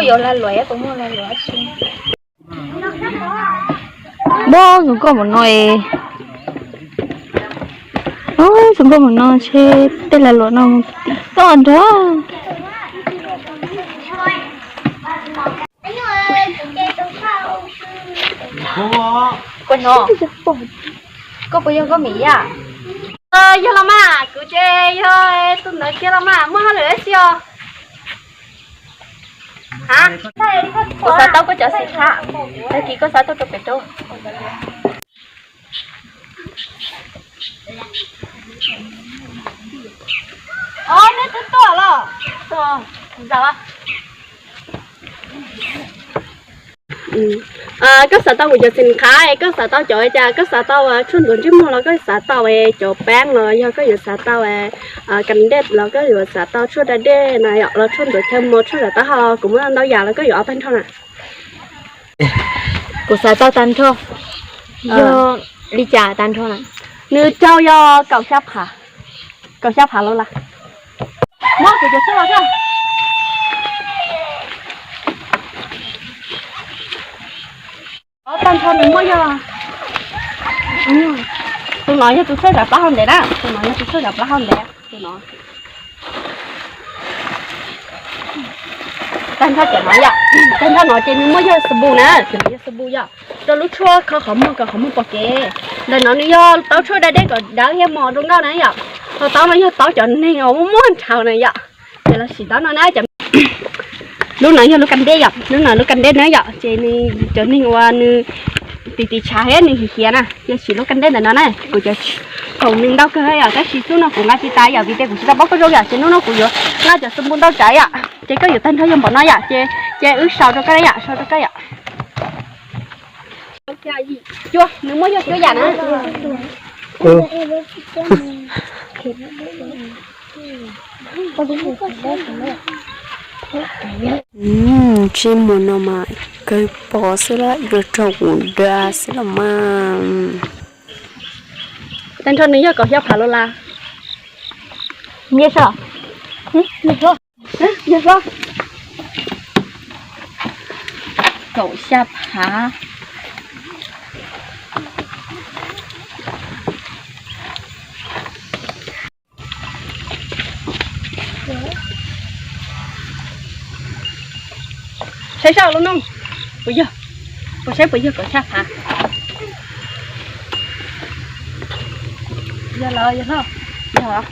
Ua lag luam, ua lag luam. Npog zoo nkauj mus no es, zoo nkauj mus no ntshe tej lag luam no mus tim toj nrog. Koj puas yog nkauj Mim Yaj? Yog los mas, kuv ces yog tus ntawd kiag los mas, muaj hauj lwm dab tsi os? Kuv xav tau koj cov xim khab, tag kis koj xav tuaj rau pem rau. Neb twb tuaj los? Koj xav tau kuv cov xim khab, koj xav tau cov cas, koj xav tau tshuaj ntxuav ntsej muag los koj xav tau cov peeb los yog koj yuav xav tau kas dej los koj yuav xav tau tshuaj da dej na yom, los tshuaj ntxuav chaw mos, tshuaj zam taub hau, kuv muaj ntau yam los koj yuav ua tag nrho na. Kuv xav tau tag nrho. Yog li cas tag nrho na? Nws rau yog kaum xya phav, kaum xya phav los lawm. Muab kuv cov xwb los thiab. Tag nrho nws muaj yog, tus no yog tus tshuaj zam plaub hau ntev na, tus no yog tus tshuaj zam plaub hau ntev, tus no. Tag nrho cov no yom, tag nrho no ces nws muaj yog xabu na, cov no yog xabu yom, rau lub tshuaj kho qhov muag kom qhov muag pom kev. Ntawm no nws yog taub tshuaj da dej kom dawb thiab mos zoo nkauj na yom. Ho taub no yog taub cov neeg uas muaj muaj ntshav na yom. Ces los sim taub no na. Lub no yog lub kas dej yom, lub no lub kas dej na yom, ces nws cov neeg uas nws tis tis tshav thiab nws hiv hiav na, yog sim lub kas dej ntawm no na. Kuv cov khoom nws ntau kawg yom, tab sis hnub no kuv nqa tsis tas yom, vim tias kuv tsis tau paub koj zoo yom, ces hnub no kuv yuav nqa cov xabu ntau tsawv yom, ces koj yuav tag nrho yog npaum no yom, ces, ces wb sau rau koj yom, sau rau koj yom. Cuaj, nws muaj yog cuaj yam na. Ntsej muag no mas kawg pom xwb los ib rag raug kuv da xwb los mas. Tag nrho nws yog kaum xya phav los las. Nyiaj soj. Nyiaj soj. Kaum xya phav. Saib saib lub no, puas yog, puas saib puas yog kaum xya phav. Yog los yog los, yog.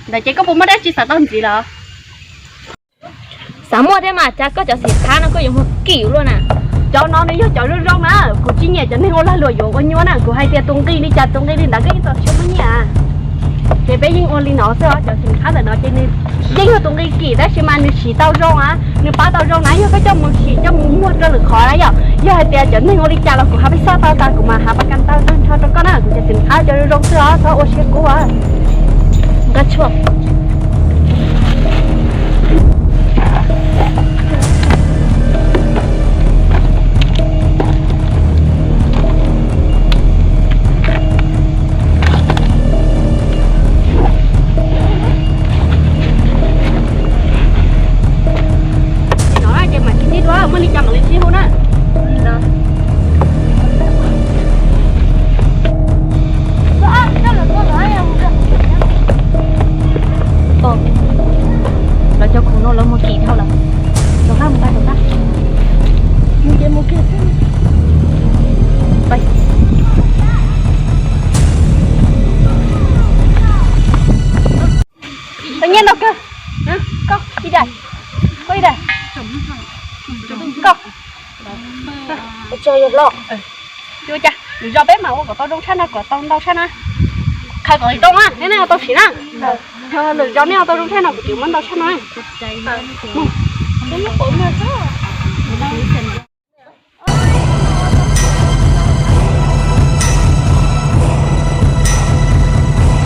Ntawd ces koj puas muaj dab tsi xav tau ntxiv los? Xav muaj thiab mas, cas koj cov xim khab no koj yuav muag kim luaj na. Cov no nws yog cov zoo zoo na, kuv tsis nyiam cov neeg ua lag luam yuav ua nyuaj na, kuv hais tias tus nqi li cas tus nqi li ntawd koj yeej tsis muaj nyiaj. Ces peb yeej ua li no xwb os, cov xim khab ntawm no ces nws yeej yog tus nqi kim tab sis mas nws siv tau zoo na, nws pab tau zoo na, yog koj coj mus sim coj mus muag rau lwm qhov na yom. Yog hais tias cov neeg ua li cas los kuv hab peb xaj tau tas kuv mas hab pas kas tau tag nrho rau koj na, kuv cov xim khab cov zoo zoo xwb os, txhob ua siab kub os. Nqa tshuaj. Ces mam sib ntsib dua, muaj li cas mam li sib hu na. Los cov khoom no lawv muag kim dhau lawm. Rov qab mus, rov qab. Tau nyiaj ntau kawg. Koj ib daim, koj ib daim. Koj. Ua cas yog los? Ua cas nws zos peb mas ua kom tau zoo tshaj no, kom tau ntau tshaj na. Qhia kom zoo na, nej ua tau siv na. Lwm zos nej ua tau zoo tshaj no, kuv twb muab ntau tshaj no.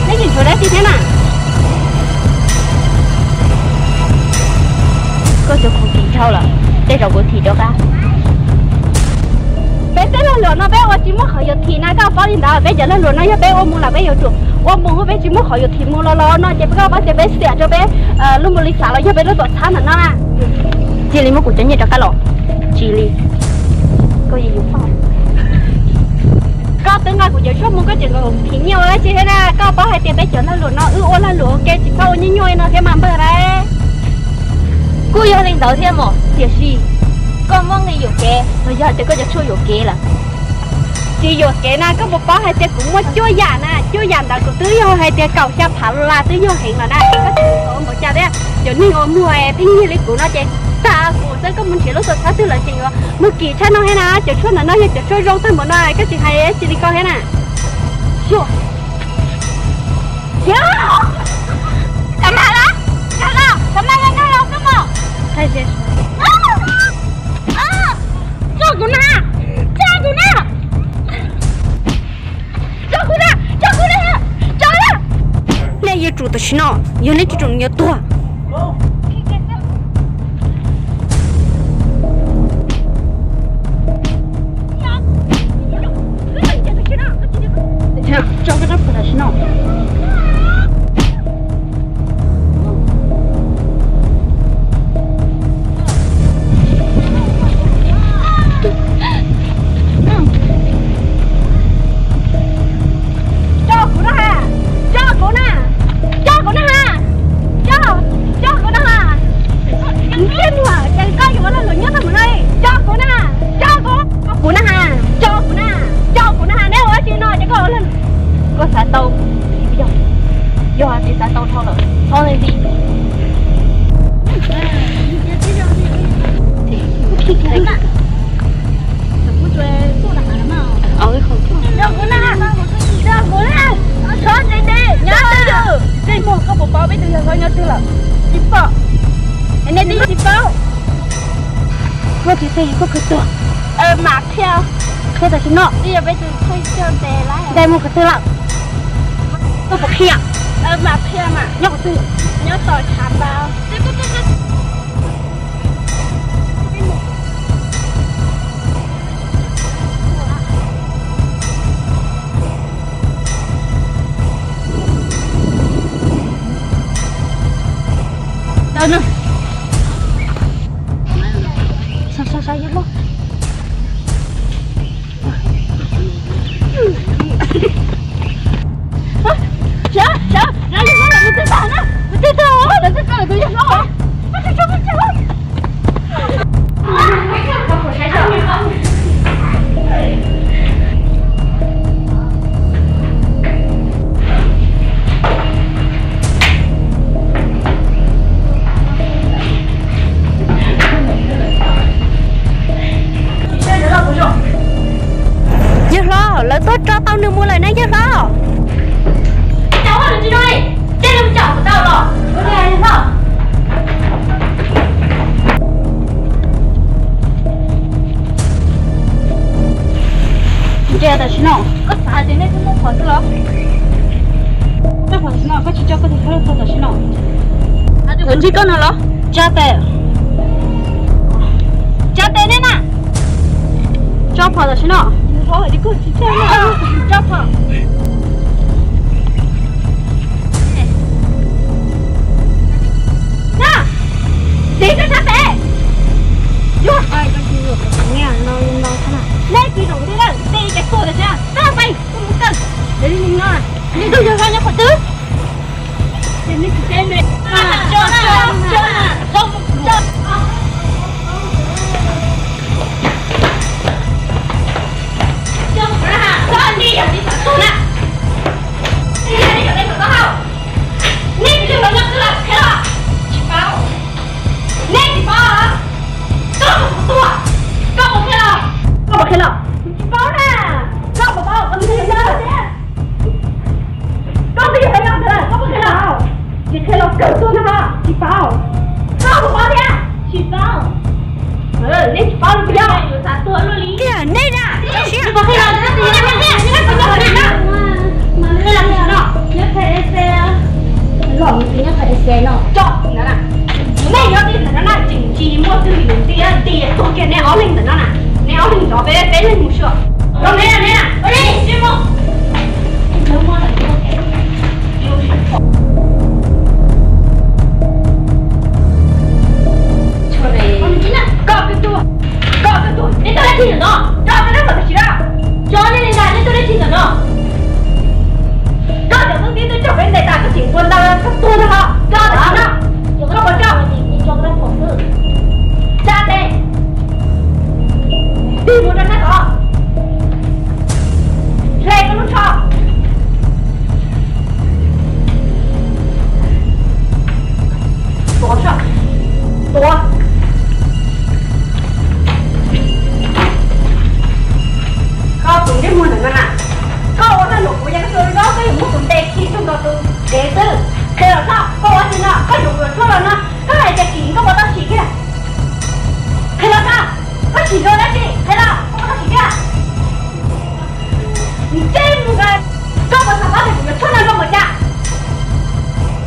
Neb tsis tshuav dab tsi thiab na? Koj cov khoom kim dhau lawm, tej zaum kuv thim rov qab. Peb tej lag luam no peb ua tsis muaj qhov yuav thim na, koj paub li ntawd. Peb cov lag luam no yog peb ua mus lawm peb yuav tsum ua mus, peb tsis muaj qhov yuav thim mus los los no ces peb, koj paub tias peb xiam rau peb lub npau li xav los yog peb lub tuam txhab ntawm no na. Cia li muab kuv cov nyiaj rov qab los. Tsis li. Koj twb nqa kuv cov tshuaj mus koj tseem kom phim nyiaj ua dab tsi thiab na? Koj paub hais tias peb cov lag luam no wb ua lag luam ua ke tsis txhob ua nyuaj nyuaj li no thiab mas npawg na. Kuj yog li ntawd thiab mas tiam sis koj muab nqi yuam kev los yog hais tias koj cov tshuaj yuam kev lawm? Tsis yuam kev na, koj puas paub hais tias kuv muaj cuaj yam na, cuaj yam ntawd kuv twb yog hais tias kaum xya phav los twb yog heev lawm na, koj tsis ua npaum cas thiab. Cov neeg uas muag pheej nyiag li kuv no ces tag kuv xwb, koj mus nrhiav lub tuam txhab twg lawv tseem yuav muag kim tshaj no thiab na, cov tshuaj ntawm no yog cov tshuaj zoo tag npaum no koj tsis hais dab tsi li koj thiab na. Tso kuv na, tso kuv na, tso kuv na, tso kuv na, tso na. Nej yuav tsum tam sim no, yog nej tsis tsum yuav tuag. Tso koj rab phom tam sim no. Tso kuv na ha, tso kuv na, tso kuv na ha, tso, tso kuv na ha. Ntiag muag, ces koj yuav ua lag luam nyob tag mus no li. Tso kuv na, tso kuv, tso kuv na ha, tso kuv na, tso kuv na ha, neb ua dab tsi no ces koj ua lag luam. Koj xav tau, yog, yog hais tias xav tau dhau lawm, txhob ntxhi. Tso kuv na, tso kuv na, tso kuv na, nyob twg, nej muag koj puas paub peb tus yawg hlob nyob twg lawm? Tsis paub. Nej twb tsis paub. Koj tsis qhia koj khwv tuag. Mam qhia, qhia tam sim no. Twb yog peb tus thawj coj ntes lawm. Ntes mus khwv twg lawm? Koj puas qhia? Mam qhia mas. Nyob qhov twg? Nyob tom tshav npau. Yawg hlob, lawv tuaj tso tau nws mus lawm na yawg hlob. Ntshe tam sim no koj xav hais tias nej twb muaj phom xwb los? Muaj phom tam sim no koj tsis tso koj tus kheej tuag tam sim no. Tus ntsib koj no los? Tsa tes, tsa tes nej na. Tso phom tam sim no. Tso phom. Neb tsis zoo li lawm, neb cov tuag tam sim no, tab pais kuv mus kawg. Neb tus yawg hlob nyob qhov twg? Nej tsis paub, nej tsis paub, koj puas tuag, koj puas tuag, koj puas qhia los, koj puas qhia los? Tsis paub na, koj puas paub, koj twb yog hlob yog ntawd, koj puas qhia los? Tsis qhia los kawg tuag na, tsis paub, koj puas paub thiab? Tsis paub. Nej tsis paub los puas yog? Tiag nej na, siab. Nej nyob twj ywm ntawm no na, tseem tsis muaj twj ywm ntiag tias tuag kiag nej ob leeg ntawm no na, nej ob leeg nrov peb peb leeg mus xwb. Zoo nej na, nej na. Tshuav ne, Koj kawg tuag, koj kawg tuag, nej tuaj dab tsi ntawm no? Koj kawg tuag tam sim no, cov nej li ntawd nej tuaj dab tsi ntawm no? Koj cov xib tub tuaj coj peb ntes tas koj tseem tua ntawd koj tuag ntag los? Koj tam sim no, koj puas coj? Tsa tes, tig mus rau nraum tod, hle koj lub tsho. Tuav, tuav. Koj tus ntsej muag ntawm no na, koj ua lag luam kuv, yog koj tus zoo koj yuav muab kuv ntes khi tsuj nkaus tus dev xwb. Qhia los koj, koj ua li no koj yuav kuv yuav tshuaj los no, koj hais tias sim koj puas tau sim kiag? Qhia los koj, koj sim dua dab tsi? Qhia los koj puas tau sim kiag? Ntsej muag, koj puas xav paub tias kuv yuav tshuaj no zoo npaum cas?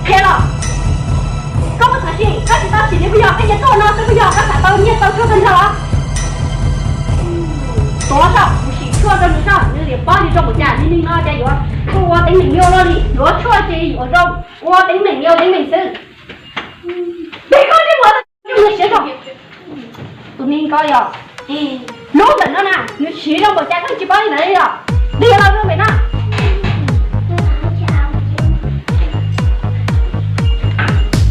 Qhia los, koj puas xav sim? Koj tsis tau sim li puas yog? Koj cia tuaj no xwb puas yog? Koj xav tau nyiaj tau tshuaj tag nrho los? Tuav saib kuv sim tshuaj rau nws saib nws li paub li zoo npaum cas. Li neeg no cas yuav ua teeb meem liaj luaj li, yuav tshuaj ces yuav zoo, ua teeb meem li ua teeb meem xwb. Peb koj ntsej muag, ntsej muag siab zog. Tus neeg ko yog, lub ntawm no na nws siv zoo npaum cas koj tsis paub li ntawd li los? Tig los zoo pem no.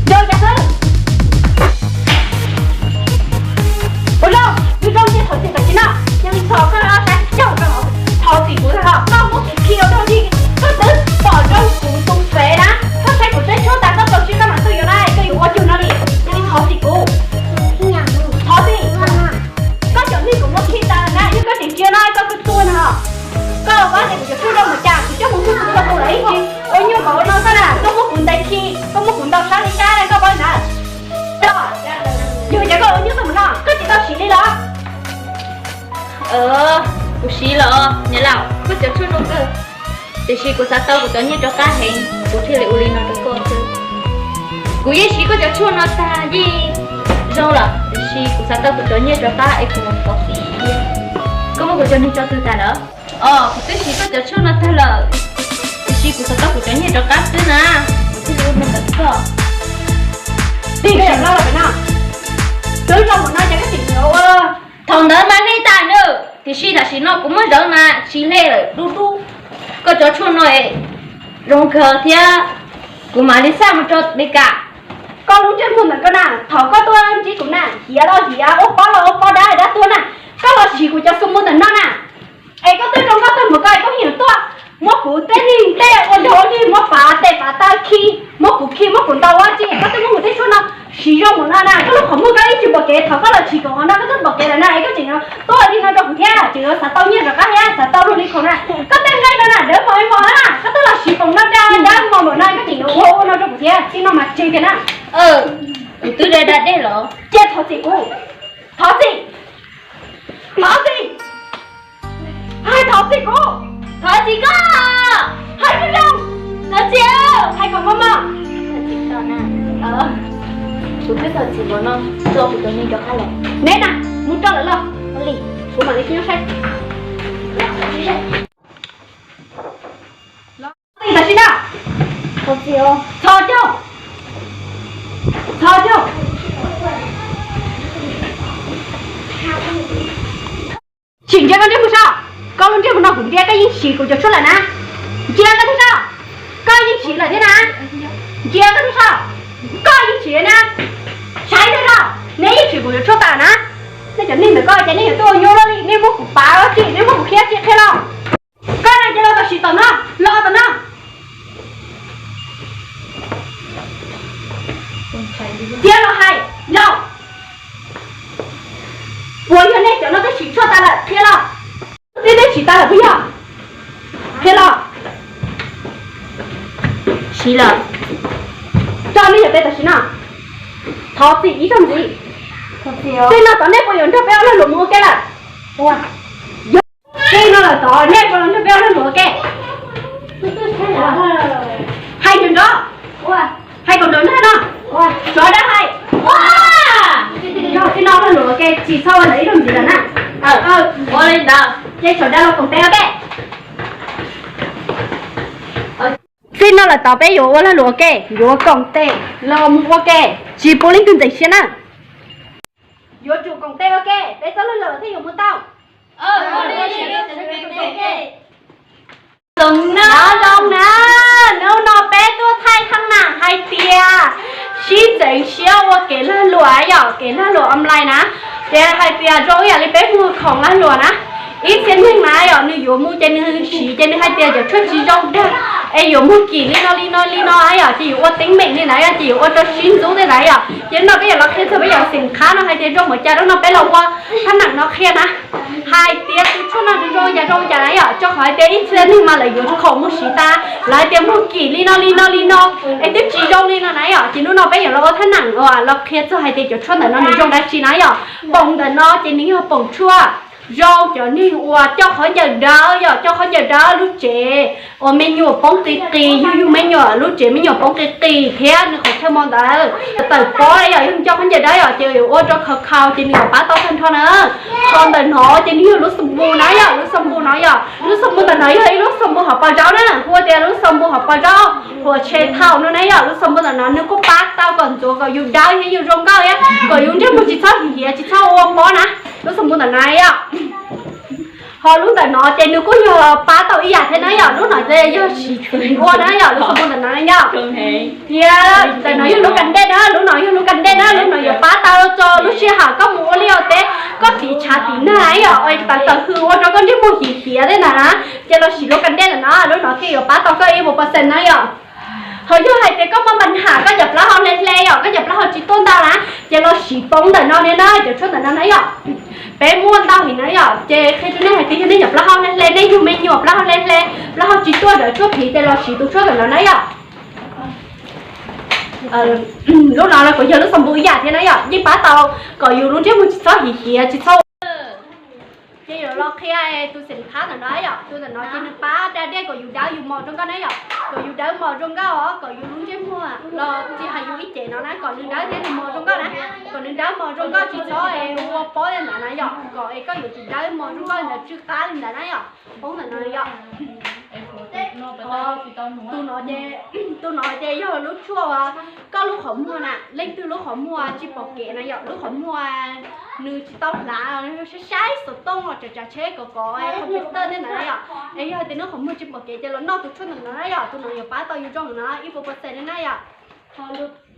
Zoo cas xwb? Ua zoo, zoo zoo cia thov txim tam sim no. Yog li thov koj saib caug rau, thov txim kuv os, koj muab kuv khi ua rau li, koj twb pom rau kuv tus fev na, koj saib kuv teb tshuaj tas koj tau siab koj mam tuaj yuav na, koj yuav ua cuag no li. Yog li thov txim kuv. Thov txim. Koj cov neeg kuv muab khi tas na, yog koj tseem tsia no koj twb tuag no. Koj paub tias kuv cov tshuaj zoo npaum cas, kuv coj mus muag kuv tau tus lawm ib tsis ua nyuaj npaum no koj na, koj muab kuv ntes khi, koj muab kuv ntaus sab li kab na, koj paub li ntawd. Yog cas koj ua nyuaj txog mus no, koj tsis tau siv li los? Kuv siv los niam laus, koj cov tshuaj zoo kawg, tiam sis kuv xav tau kuv cov nyiaj rov qab heev, kuv thiaj li ua li no rau koj xwb. Kuv yeej siv koj cov tshuaj no tag yeej zoo lawm, tiam sis kuv xav tau kuv cov nyiaj rov qab es kuv mus thov txim. Koj muab kuv cov neeg tso twg tas lawm? Os, kuv twb siv koj cov tshuaj no tag lawm, tiam sis kuv xav tau kuv cov nyiaj rov qab xwb na, kuv thiaj li ua no ntawm koj. Tig pem no los pem no, twb zoo mus no ces koj tseem yuav ua. Thaum ntawd mas hle tas nws, tiam sis tam sim no kuv muab zawv mas tsis hle lawm dub dub. Koj cov tshuaj no zoo kawg thiab, kuv mam li xa mus rau Mes Kas. Koj lub ntsej muag ntawm koj na, thaum koj tuaj ntsib kuv na, hiav los hiav, ua pob los ua pob, dab dab tuag na, koj los siv kuv cov xu mus ntawm no na. Es koj twb zoo nkauj tag npaum koj es koj yeej tuaj muab kuv tej neeg tej ua nrog ua nig, muab pav tes pav taw khi, muab kuv khi muab kuv ntaus ua tsi, koj twb muab kuv tej tshuaj no siv zoo mus no na, koj lub qhov muag koj ib tsis npam kev, thaum koj los siv koom haum no koj twb npam kev lawm na, es koj tseem tuaj li no rau kuv thiab, tseem yuav xav tau nyiaj rov qab thiab, xav tau luag li khoom na. Koj tej nqaij no na dawb mos ib mos na, koj twb los siv koom no rau dawb mos npaum no koj tseem yuav ua ua no rau kuv thiab, txij no mas tseg tiag na. Kuv twb da da dej los. Cia thov txim kuv. Thov txim. Thov txim. Hais thov txim kuv. Thov txim koj. Hais zoo zoo. Thov txim. Hais kom mos mos. Kuv twb thov txim los no, tso kuv cov neeg rov qab los. Neb na, mus tso lawm los. Kuv mam li nyob saib. Txim tam sim no. Txhos caug. Txhos caug. Tsis ntsia koj ntsej muag saib, koj lub ntsej muag no kuv ntsia koj yeej siv kuv cov tshuaj lawm na. Ntsia koj thiab saib, koj yeej siv lawm thiab na. Ntsia koj thiab saib, koj yeej siv na. Saib thiab saib, neb yeej siv kuv cov tshuaj tas na. Nej cov neeg ntawm koj ces nej yuav tuaj ua nyuaj luaj li, nej muab kuv pav tsi, nej muab kuv khiav tsi qhia los. Koj na ces los tam sim tom no, los tom no. Thiab los hais, los. Puas yog nej cov no twb siv tshuaj tas lawm qhia los? Twb twb siv tas lawm puas yog? Qhia los. Siv lawm. Tso nej cov tes tam sim no. Thov txim ib zaug ntxiv. Tej no tod nej puas yuav nrog peb ua lag luam mus ua ke lawm? Tej no lawm tod nej puas yuav nrog peb ua lag luam ua ke? Hais nrov nrov. Hais kom nrov nrov no. Sawv daws hais. Yog tej no lag luam ua ke tsis txhob ua ntawm ib zaug ntxiv lawm na. Ua li ntawd ces sawv daws los koom tes ua ke. Txij no lawm tod peb yuav ua lag luam ua ke, yuav koom tes los mus ua ke, tsis pub leej twg ntxeev siab na. Yuav tsum koom tes ua ke, peb txoj lag luam thiaj yuav mus tau. Nyob zoo na, hnub no peb tuaj thaij thaj nam hais tias sib txeev siab ua kev lag luam yom, kev lag luam online na. Ces hais tias zoo ib yam li peb mus khoom lag luam na, ib txhia neeg na yom, nws yuav mus ces nws siv ces nws hais tias cov tshuaj tsis zoo dag, es yuav muag kim li no li no li no yom, ces yuav ua teeb meem li ntawd yom, ces yuav ua rau sib ntxub tej ntawd yom. Ces no peb yuav los qhia txog peb yog xeem qhab no hais tias zoo npaum cas, hnub no peb los ua thaj nam no qhia na. Hais tias tus tshuaj no nws zoo cas zoo cas na yom, rau qhov hais tias ib txhia neeg mas lawv yuav khoom mus siv tas, lawv hais tias muag kim li no li no li no, es twb tsis zoo li no na yom. Ces hnub no peb yuav los ua thaj nam uas los qhia txog hais tias cov tshuaj ntawm no nws zoo dab tsi na yom. Poom ntawm no ces nws yog poom tshuaj zoo cov neeg uas coj khaub ncaws dawb yom, coj khaub ncaws dawb lub tsev uas me nyuam poob qis qis, yug yug me nyuam lub tsev me nyuam poob qis qis thiab nws qhov chaw mo ntawd tawm pob yom, yog coj khaub ncaws dawb yom, ces yuav ua rau khaus khaus ces nws yuav pab tau tag nrho na. Qhov ntawm no ces nws yog lub xaum npus na yom, lub xaum npus no yom, lub xaum npus ntawm no yog ib lub xaum npus hauv paus zaub na, hu tias lub xaum npus hauv paus zaub, huam tshej thaum no na yom. Lub xaum npus ntawm no nws kuj pab tau kom ntxuav kom yus dawb thiab yus zoo nkauj thiab kom yus ntsej muag tsis txhob hiv hiav tsis txhob ua pob na. Lub xaum npus ntawm no yom. Ho lub ntawm no ces nws kuj yog pab tau ib yam thiab na yom, lub no ces yog siv txiv ua na yom, lub xaum npus ntawm no na yom. Thiab ntawm no yog lub kas dej na, lub no yog lub kas dej na, lub no yuav pab tau rau lub sij hawm koj mus ua liaj ua teb, koj tiv tshav tiv nag yom, tawv tawv hws ua rau koj ntsej muag hiv hiav tej ntawd na, ces los siv lub kas dej ntawm no, lub no thiaj yuav pab tau koj ib puas percent na yom. Ho yog hais tias koj muaj npa nham koj cov plaub hau hle hle yom, koj cov plaub hau tsis tuaj ntau na, ces los siv poob ntawm no thiab na, cov tshuaj ntawm no na yom. Peb muaj ntau heev na yom, ces qhia rau nej hais tias yog nej cov plaub hau hle hle, nej yug me nyuam plaub hau hle hle, plaub hau tsis tuaj ntawm tshuaj phiv ces los siv tus tshuaj ntawm no na yom. Lub no los kuj yog lub xaum npus ib yam thiab na yom, yeej pab tau kom yus lub ntsej muag tsis txhob hiv hiav tsis txhob. Ces yuav los qhia tus xeem qhab ntawm no yom, tus ntawm no ces nws pab da dej kom yus dawb yus mos zoo nkauj na yom, kom yus dawb mos zoo nkauj os, kom yus lub ntsej muag los tsis hais yus ib ce no na, kom nws dawb thiab nws mos zoo nkauj na, kom nws dawb mos zoo nkauj tsis txhob ua pob li ntawd na yom, kom es koj yuav tsum dawb mos zoo nkauj ntawd tsw qab li ntawd na yom. Poob ntawm no yom. Tus no ces, tus no ces yog lub tshuaj uas koj lub qhov muag na, leej twg lub qhov muag tsis pom kev na yom, lub qhov muag nws tsis tau hlav, saib saib xov tooj los tsav tsav tsheb kom kov computer tej ntawd na yom. Es yog hais tias nws qhov muag tsis pom kev ces los noj tus tshuaj ntawm no na yom, tus no yuav pab tau yus zoo no ib puas percent li na yom.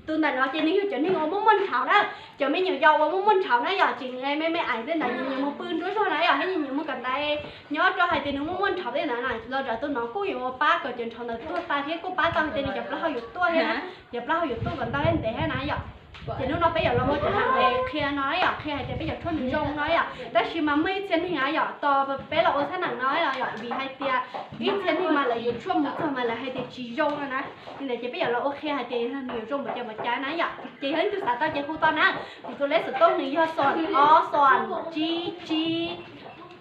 Tus ntawm no ces nws yog cov neeg uas muaj muaj ntshav na, cov me nyuam yaus uas muaj muaj ntshav na yom, tseem me me ais tej ntawd nyias nyias mus pw nruab zog na yom, thiab nyias nyias mus kawm ntawv, nyob rau hais tias nws muaj muaj ntshav tej ntawd na, los ntawm tus no kuj yuav pab kom cov ntshav ntawd tuag tas thiab kuj pab tau hais tias nws cov plaub hau yuav tuaj thiab na, cov plaub hau yuav tuaj kom ntau thiab ntev thiab na yom. Ces hnub no peb yuav los ua cov nam qhia no yom, qhia hais tias peb cov tshuaj nws zoo no yom, tab sis mas muaj ib txhia neeg na yom, tos peb los ua thaj nam no yom, vim hais tias ib txhia neeg mas lawv yuav tshuaj mus txog mas lawv hais tias tsis zoo no na. Li ntawd ces peb yuav los ua qhia hais tias nws yuav zoo npaum cas npaum cas na yom. Ces yog leej twg xav tau ces hu tau na. Kuv tus lej xov tooj nws yog xoom ob xoom tsib tsib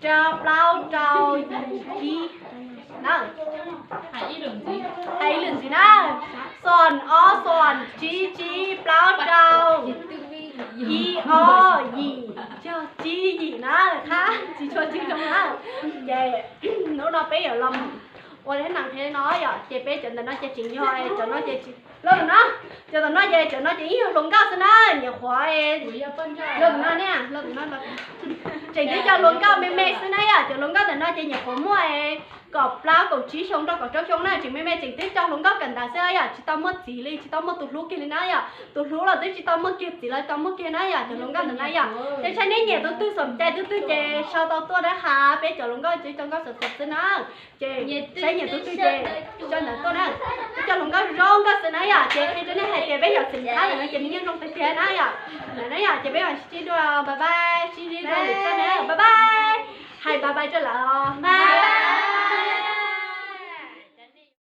rau plaub rau yim ib na. Hais ib lwm ntxiv na, xoom ob xoom tsib tsib plaub rau ib ob yim yog tsib yim na, qab tsis tshua tsw zoo na. Ces hnub no peb yuav los ua thaj nam qhia no yom, ces peb cov ntawm no ces tseem yog cov no ces los ntawm no, cov ntawm no ces cov no ces yeej yog hluas nkauj xwb na, nyuam qhuav los ntawm no ne, los ntawm no tseem twb cov hluas nkauj me me xwb na yom, cov hluas nkauj ntawm no ces nyuam qhuav muaj kaum plaub kaum tsib xyoo rau kaum rau xyoo na, tseem me me tseem twb cov hluas nkauj kawm ntawv xwb yom, tsis tau muaj txiv li, tsis tau muaj tus hlub kiag li na yom, tus hlub los twb tsis tau muaj kiag, txiv los tsis tau muaj kiag na yom, cov hluas nkauj ntawm no yom. Ces saib neb nyiam tus twg xom cai tus twg ces sau tau tuaj na ha, peb cov hluas nkauj ces cov nkauj xwm xwm xwb na. Ces saib nyiam tus twg ces sau ntawd tuaj na. Peb cov hluas nkauj zoo nkauj xwb na yom, ces qhia rau nej hais tias peb yog xeem qhab ntawm no ces nws yeej zoo tiag tiag na yom. Ntawm na yom, ces peb mam sib ntsib dua, bye bye, sib ntsib dua lwm zaug na, bye bye. Hais bye bye rau lawv os.